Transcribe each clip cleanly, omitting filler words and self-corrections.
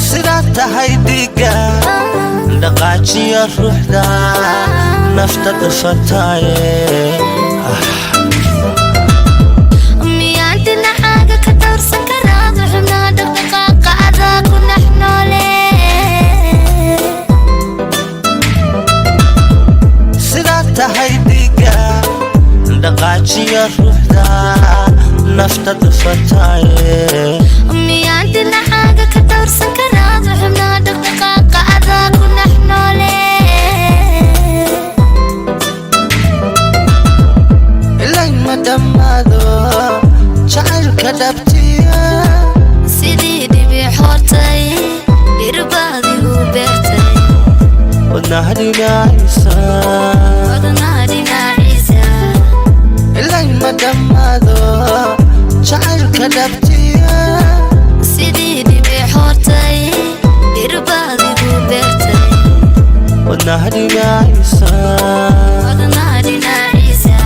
Sidaad tahay dhiigga dhaqaajiya ruuxda nafta dhufataaye. Miyaan dhinacaaga ka dhowrsan karaa xubnaha dhaqdhaqaaqa adaa ku dhex noole? Sidaad tahay dhiigga dhaqaajiya ruuxda nafta dhufataaye. Miyaan dhinacaaga ka dhowrsan karaa xubnaha dhaqdhaqaaqa adaa ku dhex noole? Ilayn ma dhammaado jacaylka dhabtiya. Sidii dhibic hortay dhirbaadigu beertay. Wadnaha dhinaciisa. Wadnaha dhinaciisa. Ilayn ma dhammaado jacaylka dhabtiya. Sidii dhibic hortay dhirbaadigu beertay. Wadnaha dhinaciisa. Wadnaha dhinaciisa.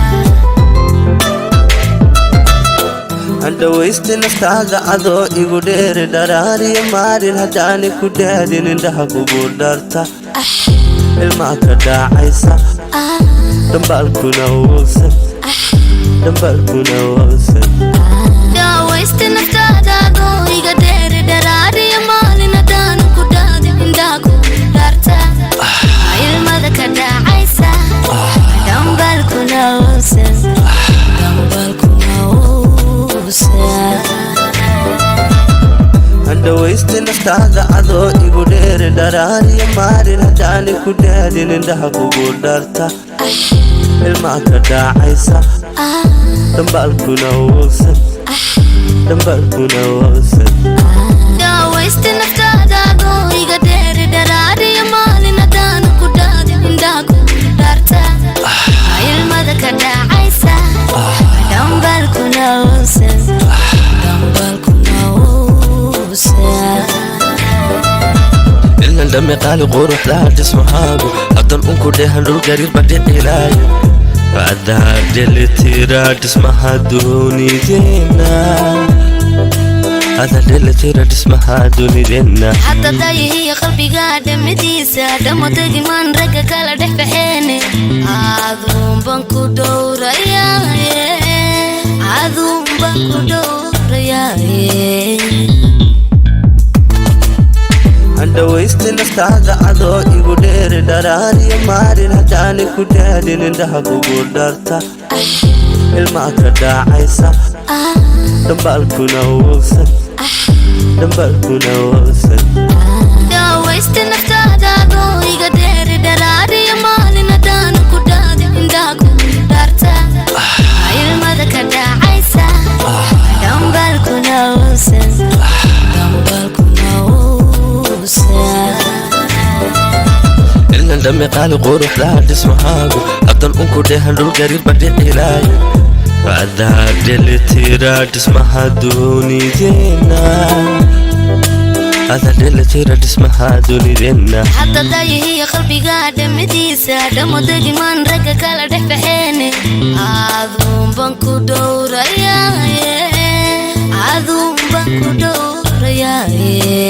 Andhawaysta naftaada adoo igu dheeri dharaariyo maalin haddaani ku dhaadin indhaha kugu dharta ilmaa ka dhaacaysa dhambaalkuna wowsan, dhambaalkuna wowsan. Daawaysta naftaada adoo iga dheeri dharaariyo maalin haddaanu ku dhaadin indhaha kugu dhaarta ilmada ka dhacaysa dhambalkuna uusan, dhambalkuna uusan. Andhawaysta naftaada adoo igu dheeri dharaariyo maalin haddaani ku dhaadin indhaha kugu dharta ilmaa ka dhaacaysa dhambaalkuna wowsan, dhambaalkuna wowsan. Daawaysta naftaada adoo iga dheeri dharaariyo maalin haddaanu ku dhaadin indhaha kugu dhaarta ilmada ka dhacaysa dhambalkuna uusan, dhambalkuna uusan. Ilan dhame qaali quruxda dhismahaagu haddan unku dhehan dhul gariir badhicilaayo adaa dhelitira dhismaha dunideenna, adaa dhelitira dhismaha dunideenna. Hadda dayihiyo qalbiga dhamidiisa dhamo tegimaan ragga kala dhex baxeene aduunban ku dhowrayaaye, aduunban ku dhowrayaaye. Andhawaysta naftaada adoo igu dheeri dharaariyo maalin haddaani ku dhaadin indhaha kugu dharta ilmaa ka dhaacaysa dhambaalkuna wowsan, dhambaalkuna wowsan. Daawaysta naftaada adoo iga dheeri dharaariyo maalin haddaanu ku dhaadin indhaha kugu dhaarta ilmada ka dhacaysa dhambalkuna uusan, dhambalkuna uusan. Ilan dhame qaali quruxda dhismahaagu haddan unku dhehan dhul gariir badhicilaayo adaa dhelitira dhismaha dunideenna, adaa dhelitira dhismaha dunideenna. Hadda dayihiyo qalbiga dhamidiisa dhamo tegimaan ragga kala dhex baxeene aduunban ku dhowrayaaye, aduunban ku dhowrayaaye.